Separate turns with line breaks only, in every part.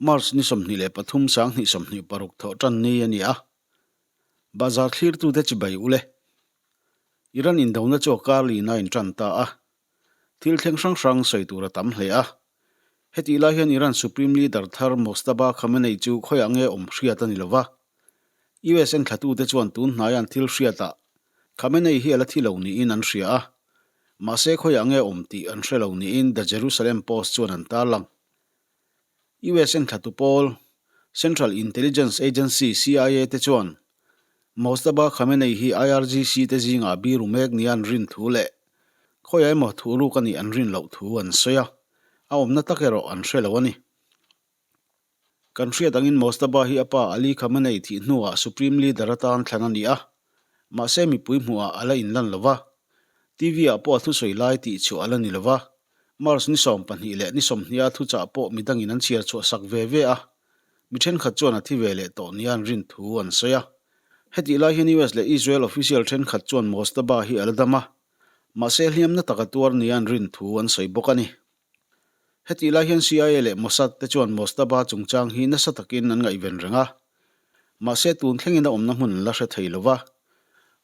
March ni 23 2026 thawhtan ni a ni a, Bazar thlirtute chibai ule. Iran indona chu a kar lina a intan ta a, thil thleng hrang hrang sawi tur a tam hle a. Hetih lai hian Iran Supreme Leader thar Mojtaba Khamenei chu khawiah nge awm hriat a ni lova. US enthlatute chuan tun hnaia'n thil hriatah Khamenei hi a la thi lo niin an hria a, mahse khawiah nge awm tih an hre lo niin The Jerusalem Post chuan an tarlang. US enthlatu pawl, Central Intelligence Agency, CIA, te chuan Mojtaba Khamenei hi IRGC te zingah biru mek nia an rin thu leh khawiah emaw thuhruk a nih an rin loh thu an sawi a, a awmna tak erawh an hre lo a ni. Kan hriat angin Mojtaba hi a pa Ali Khamenei thih hnuah Supreme Leader atan thlan a ni a, mahse mipui hmuhah a la inlan lo va, TV-ah pawh a thusawi lai tih chhuah a la ni lo va, March ni 20 leh ni 20 a thuchah pawh midangin an chhiar chhuah sak ve ve a, mi thenkhat chuan a thi ve leh tawh nia an rin thu an sawi a. Hetih lai hian US leh Israel official thenkhat chuan Mojtaba hi a la dam a, mahse hliamna taka tuar nia an rin thu an sawi bawk a ni. Hetih lai hian CIA leh Mossad te chuan Mojtaba chungchang hi nasa takin an ngaihven reng a. Mahse tun thlengin a awmna hmun an la hre thei lo va.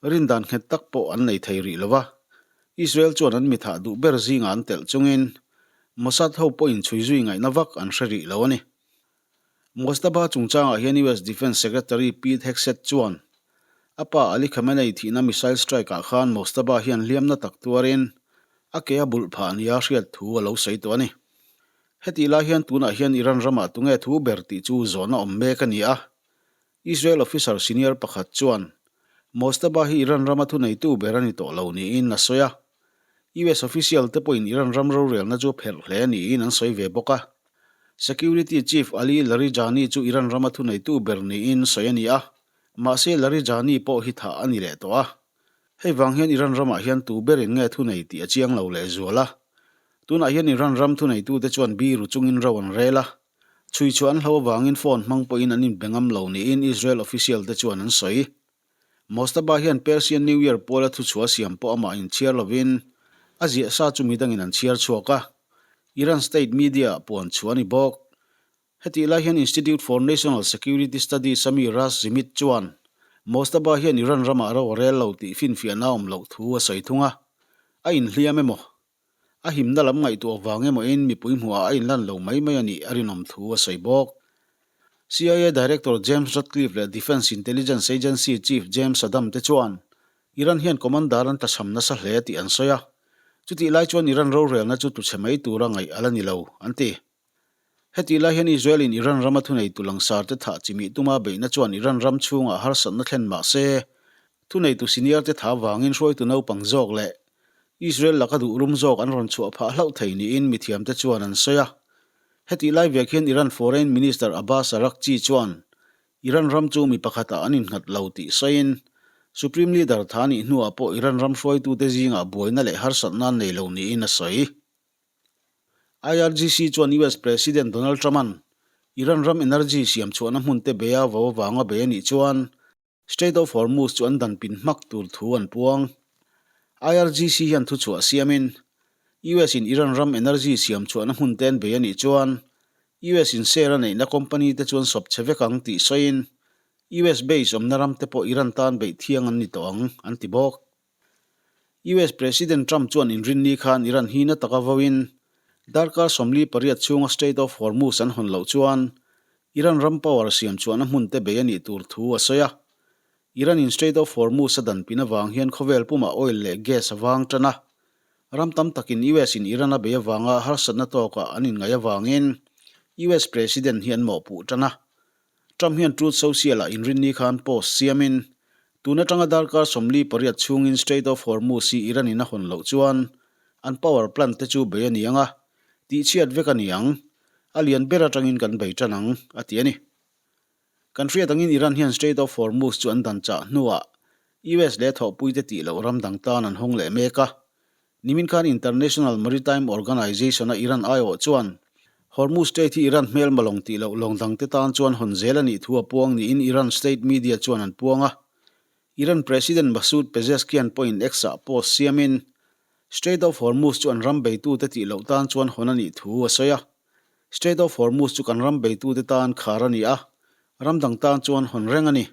Rindan nghet tak pawh an nei thei rih lo va. Israel chuan an mithah duh ber zingah an telh chungin Mossad ho pawhin chhui zui ngaihna vak an hre rih lo a ni. Mojtaba chungchangah hian US Defence Secretary Pete Hegseth chuan a pa Ali Khamenei thihna missile strike-ah khan Mojtaba hian hliamna tak tuarin a ke a bulh phah nia hriat thu a lo sawi tawh a ni. Hetih lai hian tunah hian Iran ramah tunge thu ber tih chu zawhna awm mek a ni a. Israel officer senior pakhat chuan Mojtaba hi Iran rama thuneitu ber a ni tawh lo niin a sawi a. US official te pawhin Iran ram rorelna chu a pherh hle niin an sawi ve bawk a. Security Chief Ali Larijani chu Iran rama thuneitu ber niin sawi a ni a, mahse Larijani pawh hi thah a ni leh tawh a. Hei vang hian Iran ramah hian tu berin nge thunei tih a chiang lo lehzual a. Tunah hian Iran ram thuneitute chuan biru chungin ro an rel a, chhui chhuah an hlo avangin phone hmang pawhin an inbe ngam lo niin Israel official te chuan an sawi. Mojtaba hian Persian New Year puala thuchhuah siam pawh amah inchhiar lovin a ziah sa chu midangin an chhiar chhuak a, Iran state media-ah puan chhuah a ni bawk. Hetih lai hian Institute for National Security Studies a mi Ras Zimit chuan Mojtaba hian Iran ramah ro a rel lo tih finfiahna a awm loh thu a sawi thung a, a inhliam emaw, a himna lam ngaihtuah vang emawin mipui hmuhah a inlan lo mai mai a nih a rinawm thu a sawi bawk. CIA Director James Ratcliffe leh Defence Intelligence Agency Chief James Adam te chuan Iran hian commander an tlachham nasa hle tih an sawi a, chutih lai chuan Iran rorelna chu tuchhe mai tura ngaih a la ni lo, an ti. Hetih lai hian Israel in Iran rama thuneitu langsar te thah chimih tuma beihna chuan Iran ram chhungah harsatna thlen mah se, thuneitu senior te tha vangin hruaitu naupang zawk leh Israel laka duh rum zawk an rawn chhuah phah hlauh thei niin mithiamte chuan an sawi a. Hetih lai vek hian Iran Foreign Minister Abbas Araghchi chuan Iran ram chu mi pakhatah an innghat lo tih sawiin, Supreme Leader tha nih hnuah pawh Iran ram hruaitute zingah buaina leh harsatna an nei lo niin a sawi. IRGC chuan US President Donald Trump-a'n Iran ram energy siam chhuahna hmunte bei a vo avanga bei a nih chuan Strait of Hormuz chu an dan pin hmak tur thu an puang. IRGC hian thuchhuah siamin, US in Iran ram energy siam chhuahna hmun te an bei a nih chuan US in share a neihna company te chu an sawp chhe vek ang tih sawiin, US base awmna ram te pawh Iran tan beih thiang an ni tawh ang, an ti bawk. US President Trump chuan inrinni khan Iran hi na taka vauin darkar 48 chhunga Strait of Hormuz an hawn loh chuan Iran ram power siam chhuahna hmun te bei a nih tur thu a sawi a. Iran in Strait of Hormuz a dan pin avang hian khawvel pumah oil leh gas a vang tan a. Ram tam takin US in Iran a bei avanga harsatna tawkah an inngaih avangin US President hi an mawhpuh tan a. Trump hian Truth Social-ah inrinni khan post siamin, tun atanga darkar 48 chhungin Strait of Hormuz hi Iran-in a hawn loh chuan an power plant te chu bei a ni ang a, tihchhiat vek a ni ang, a lian ber atangin kan bei tan ang, a ti a ni. Kan hriat angin Iran hian Strait of Hormuz chu an dan chah hnuah US leh thawhpuite tih loh ram dang tan an hawng leh mek a, Nimin khan International Maritime Organization-a Iran aiawh chuan Hormuz Strait hi Iran hmelma lawng tih loh lawng dangte tan chuan hawn zel a nih thu a puang niin Iran state media chuan an puang a. Iran President Masoud Pezeshkian pawhin X-ah post siamin Strait of Hormuz chu an ram beitute tih loh tan chuan hawn a nih thu a sawi a. Strait of Hormuz chu kan ram beitute tan khar a ni a, ram dang tan chuan hawn reng a ni.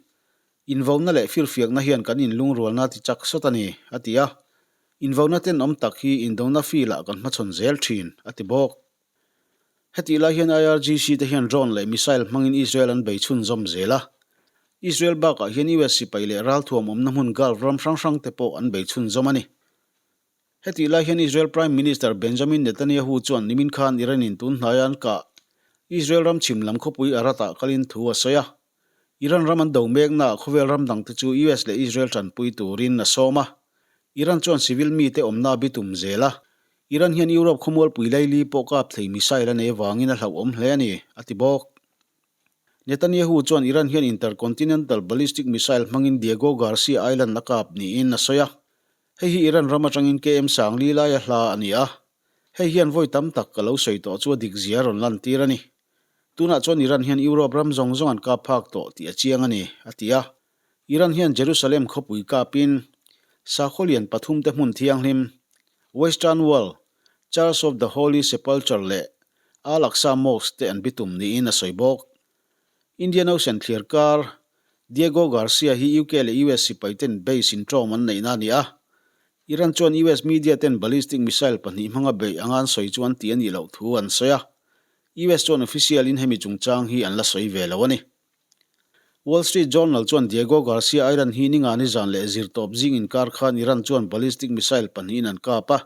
Invauna leh firfiakna hian kan inlungrualna ti chak sawt a ni, a ti a. Invauna tenawm tak hi indona field-ah kan hmachhawn zel thin, a ti bawk. Hetih lai hian IRGC te hian drone leh missile hmangin Israel an bei chhunzawm zel a. Israel bakah hian US sipai leh ralthuam awmna hmun Gulf ram hrang hrang te pawh an bei chhunzawm a ni. Hetih lai hian Israel Prime Minister Benjamin Netanyahu chuan nimin khan Iran-in tun hnaia an kah Israel ram chhim lam khawpui Arad-ah kalin thu a sawi a. Iran ram an do meknaah khawvel ram dangte chu US leh Israel tanpui turin a sawm a. Iran chuan civil mite awmna a bitum zel a. Iran hian Europe khawmualpui laili pawh kap thei missile a nei avangin a hlauhawm hle a ni, a ti bawk. Netanyahu chuan Iran hian intercontinental ballistic missile hmangin Diego Garcia Island a kap niin a sawi a. Hei hi Iran ram atangin KM sangli laia hla a ni a. Hei hian vawi tam tak ka lo sawi tawh chu a dik zia a rawn lantir a ni. Tunah chuan Iran hian Europe ram zawng zawng an kap phak tawh tih a chiang a ni, a ti a. Iran hian Jerusalem khawpui kapin sakhaw lian pathumte hmun thianghlim, Western Wall, Church of the Holy Sepulchre leh Al-Aqsa Mosque te an bitum niin a sawi bawk. Indian Ocean thliar kar Diego Garcia hi UK leh US sipaiten base inṭawm an neihna a ni a. Iran chuan US media ten ballistic missile pahnih hmanga beih anga an sawi chu an ti a nih loh thu an sawi a. US chuan official in hemi chungchang hi an la sawi ve lo a ni. Wall Street Journal chuan Diego Garcia Iran hi ningani zan leh zirtawp zing inkar khan Iran chuan ballistic missile pahnihin an kap a.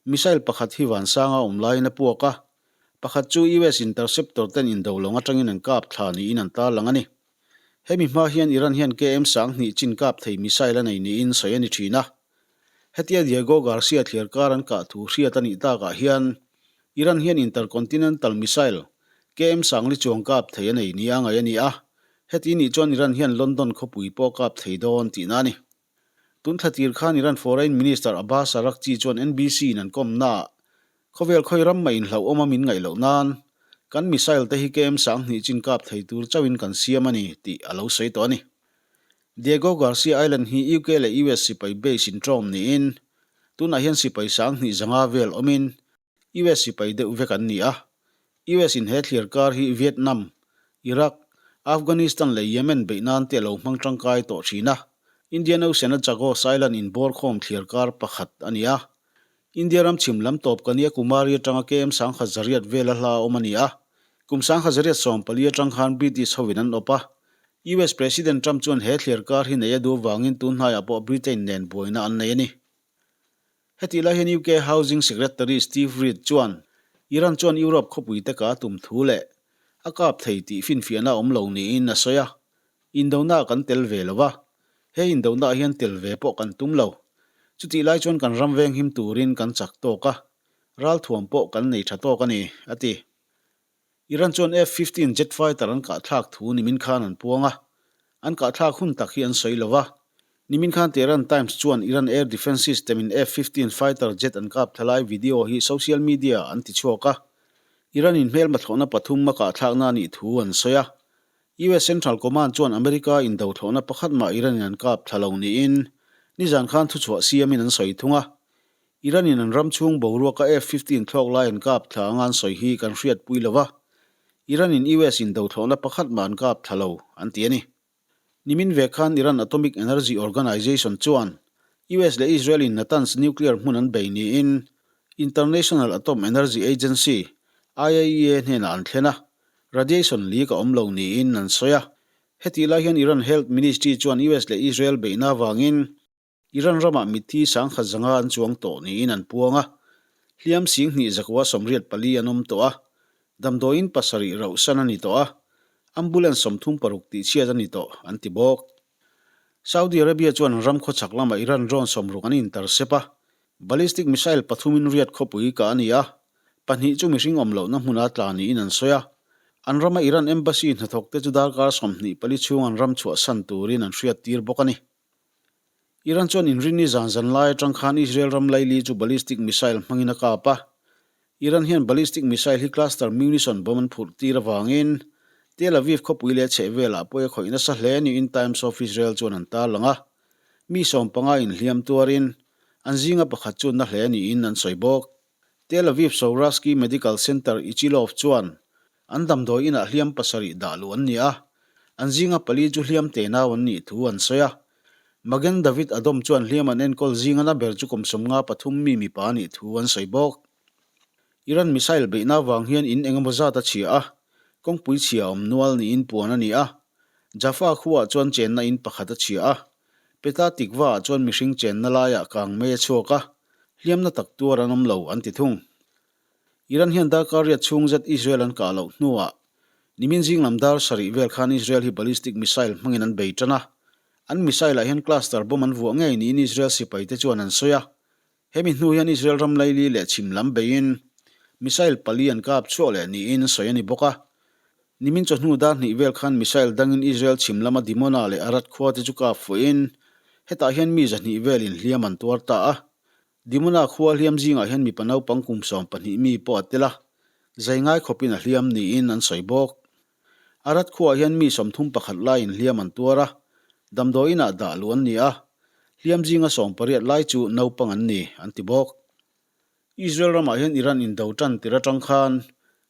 Missile pakhat hi vansanga awm laiin a puak a. Pakhat chu US interceptor ten indo lawng atangin an kap thla niin an tarlang a ni. Hemi hma hian Iran hian KM 2000 chin kap thei missile a nei niin sawi a ni thin a. Hetia Diego Garcia thliar kar an kah thu hriat a nih takah hian Iran hian intercontinental missile KM sangli chuang kap thei a nei nia ngaih a ni a, heti nih chuan Iran hian London khawpui pawh kap thei dawn tihna a ni. Tun thla tir khan Iran Foreign Minister Abbas Araghchi chuan NBC in an kawmnaah khawvel khawi ram mah inhlauhawm a min ngaih loh nan kan missile te hi KM 20 chin kap thei tur chauhin kan siam a ni tih a lo sawi tawh a ni. Diego Garcia Island hi UK leh US sipai base inṭawm niin tunah hian sipai 2500 vel awmin US sipai deuh vek an ni a. US in he thliar kar hi Vietnam, Iraq, Afghanistan leh Yemen beih nan te a lo hmang tangkai tawh thin a. Indian Ocean a Chagos Island inbawr khawm thliar kar pakhat a ni a. India ram chhim lam tawp Kanyakumari atanga KM 1800 vela hla a awm a ni a. Kum 1814 atang khan British hovin an awp a. US President Trump chuan he thliar kar hi nei a duh avangin tun hnaiah pawh Britain nen buaina an nei a ni. Hetih lai hian UK Housing Secretary Steve Reed chuan Iran chuan Europe khawpui te ka tum thu leh a kap thei tih finfiahna a awm lo niin a sawi a. Indona kan tel ve lo va, he indona ah hian tel ve pawh kan tum lo. Chutih lai chuan kan ram venghim turin kan chak tawk a, ralthuam pawh kan nei tha tawk a ni, a ti. Iran chuan F-15 jet fighter an kahthlak thu nimin khan an puang a, an kahthlak hun tak hi an sawi lo va. Nimin khan Tehran Times chuan Iran air defence system in F-15 fighter jet an kap thla lai video hi social media ah an ti chhuak a. Iran in hmelma thlawhna pathum a kahthlakna a nih thu an sawi a. US Central Command chuan America indo thlawhna pakhat mah Iran in an kap thla lo niin nizan khan thuchhuah siamin an sawi thung a. Iran-in an ram chhung boruaka F-15 thlawk lai an kap thla anga an sawi hi kan hriatpui lo va, Iran-in US indo thlawhna pakhat mah an kap thla lo, an ti a ni. Nimin ve khan Iran Atomic Energy Organization chuan US leh Israel-in Natanz nuclear hmun an bei niin International Atom Energy Agency, IAEA, hnenah an thlen a, radiation leak a awm lo niin an sawi a. Hetih lai hian Iran Health Ministry chuan US leh Israel beihna avangin Iran ramah mitthi 1005 an chuang tawh niin an puang a, hliam 2884 an awm tawh a, damdawiin pasarih rauhsan a ni tawh a, ambulance 36 tihchhiat a ni tawh, an ti bawk. Saudi Arabia chuan an ram khawchhak lamah Iran drone 60 an intercept a, ballistic missile pathumin Riyadh khawpui kah a ni a, pahnih chu mihring awm lohna hmuna tla niin an sawi a. An rama Iran embassy hnathawkte chu darkar 24 chhung an ram chhuahsan turin an hriattir bawk a ni. Iran chuan inrinni zan zan lai atang khan Israel ram laili chu ballistic missile hmangin a kap a. Iran hian ballistic missile hi cluster munition bomb an phurh tir avangin Tel Aviv khawpui leh chhehvelah pawi a khawih nasa hle niin Times of Israel chuan an tarlang a. Mi 15 inhliam tuarin an zinga pakhat chu na hle niin an sawi bawk. Tel Aviv Sourasky Medical Center Ichilov chuan an damdawi inah hliam pasarih dah luh an ni a, an zinga pali chu hliam tenau an nih thu an sawi a. Magen David Adom chuan hliam an enkawl zinga na ber chu kum 53 mi mipa a nih thu an sawi bawk. Iran missile beihna avang hian in engemaw zat a chhia a, kawngpui chhia a awm nual niin puan a ni a. Jaffa khuaah chuan chenna in pakhat a chhia a, Petah Tikva ah chuan mihring chenna laiah kang mei a chhuak a, hliamna tak tuar an awm lo an ti thung. Iran hian darkar riat chhung zet Israel an kah loh hnuah nimin zing lam dar sarih vel khan Israel hi ballistic missile hmangin an bei tan a, an missile ah hian cluster bomb an vuah ngei niin Israel sipai te chuan an sawi a. Hemi hnu hian Israel ram laili leh chhim lam beiin missile pali an kap chhuak leh niin sawi a ni bawk a. Nimin chawhnu dar hnih vel khan missile dangin Israel chhim lama Dimona leh Arad khua te chu kap fuihin hetah hian mi zahnih velin hliam an tuar ta a. Dimona khua hliam zingah hian mipa naupang kum 12 mi pawh a tel a, zai ngai khawpin a hliam niin an sawi bawk. Arad khuaah hian mi 31 laiin hliam an tuar a, damdawi inah dah luh an ni a, hliam zinga 18 lai chu naupang an ni, an ti bawk. Israel ramah hian Iran indo tan tir atang khan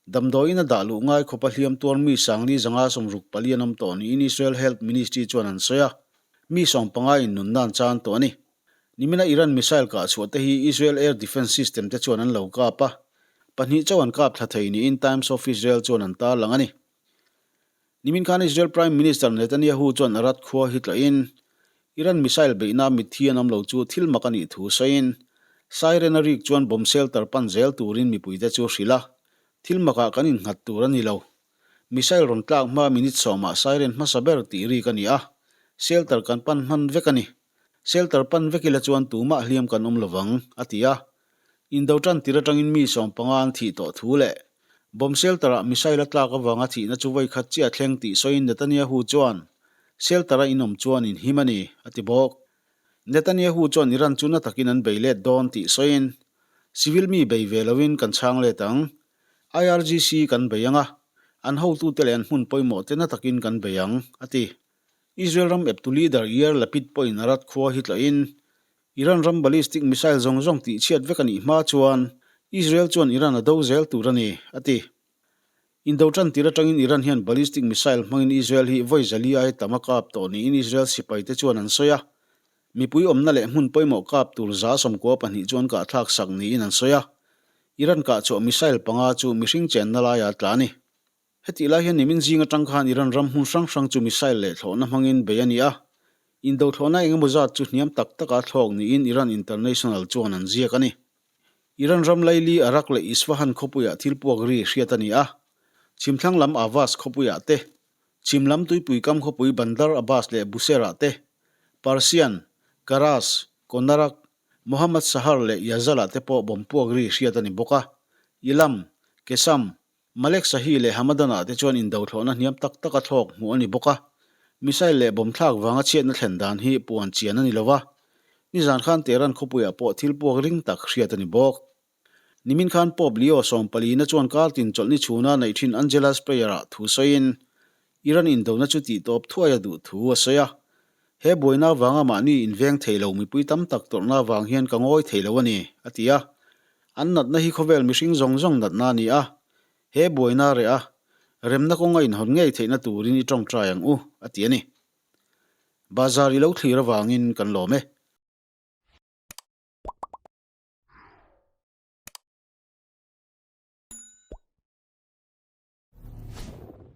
damdawi ina dah luh ngai khawpa hliam tuar mi sangli zanga 64 an awm tawh niin Israel Health Ministry chuan an sawi a, mi 15 in nunna an chan tawh a ni. Nimina Iran missile kah chhuah te hi Israel Air Defence System te chuan an lo kap a, pahnih chauh an kap thla thei niin Times of Israel chuan an tarlang a ni. Nimin khan Israel Prime Minister Netanyahu chuan Arad khua hi tlawhin Iran missile beihna mitthi an awm lo chu thil mak a nih thu sawiin siren a rik chuan bomb shelter pan zel turin mipuite chu hrilh a, thil makah kan innghat tur a ni lo. Missile rawn tlak hma minute sawmah siren hmasa ber tih rik a ni a, shelter kan pan hman vek a ni. Shelter pan vek ila chuan tumah hliam kan awm lovang, a ti a. Indo tan tir atangin mi 15 an thih tawh thu leh bomb shelter-ah missile a tlak avanga thihna chu vawi khat chiah a thleng tih sawiin Netanyahu chuan shelter-a inawm chuan inhim a ni, a ti bawk. Netanyahu chuan Iran chu na takin an bei let dawn tih sawiin civil mi bei ve loin kan chhang let ang, IRGC kan bei ang a, an hotute leh an hmun pawimawh te na takin kan bei ang, a ti. Israel ram eptu leader Yair Lapid pawhin Arad khua hi tlawhin Iran ram ballistic missile zawng zawng tihchhiat vek a nih hma chuan Israel chuan Iran a do zel tur a ni, a ti. Indo tan tir atangin Iran hian ballistic missile hmangin Israel hi vawi zali aia tam a kap tawh niin Israel sipaite chuan an sawi a. Mipui awmna leh hmun pawimawh kap tur 92 chu an kahthlak sak niin an sawi a. Iran kah chhuah missile panga chu mihring chenna laia tla a ni. Hetih lai hian nimin zing atang khan Iran ram hmun hrang hrang chu missile leh thlawhna hmangin bei a ni a, indo thlawhna eng emaw zat chu hniam tak taka thlawk niin Iran International chuan an ziak a ni. Iran ram laili Arak leh Isfahan khawpuiah thil puak ri hriat a ni a, chhimthlang lam Ahvaz khawpuiah te, chhim lam tuipui kam khawpui Bandar Abbas leh Bushehr-ah te, Parsian, Karaj, Konarak, Mohammad Shahar leh Yazal-ah te pawh bomb puak ri hriat a ni bawk a, Ilam, Qeshm, Malek Shahi leh Hamadan-ah te chuan indo thlawhna hniam tak taka thlawk hmuh a ni bawk a, missile leh bomb thlak vanga chhiatna thlen dan hi puan chian a ni lo va, nizan khan Tehran khawpuiah pawh thil puak ring tak hriat a ni bawk. Nimin khan Pope Leo sawmpalina chuan kartin chawlhni chhuna neih thin Angelus Prayer-ah thu sawiin Iran indona chu tihtawp thuai a duh thu a sawi a, He buaina avanga mahni inveng thei lo mipui tam tak tawrhna avang hian ka ngawi thei lo a ni, a ti a. An natna hi khawvel mihring zawng zawng natna a ni a. He buaina a reh a, remna kawng a inhawn ngei theihna turin i tawngtai ang u, a ti a ni. Bazar i lo thlir avangin kan lawm e.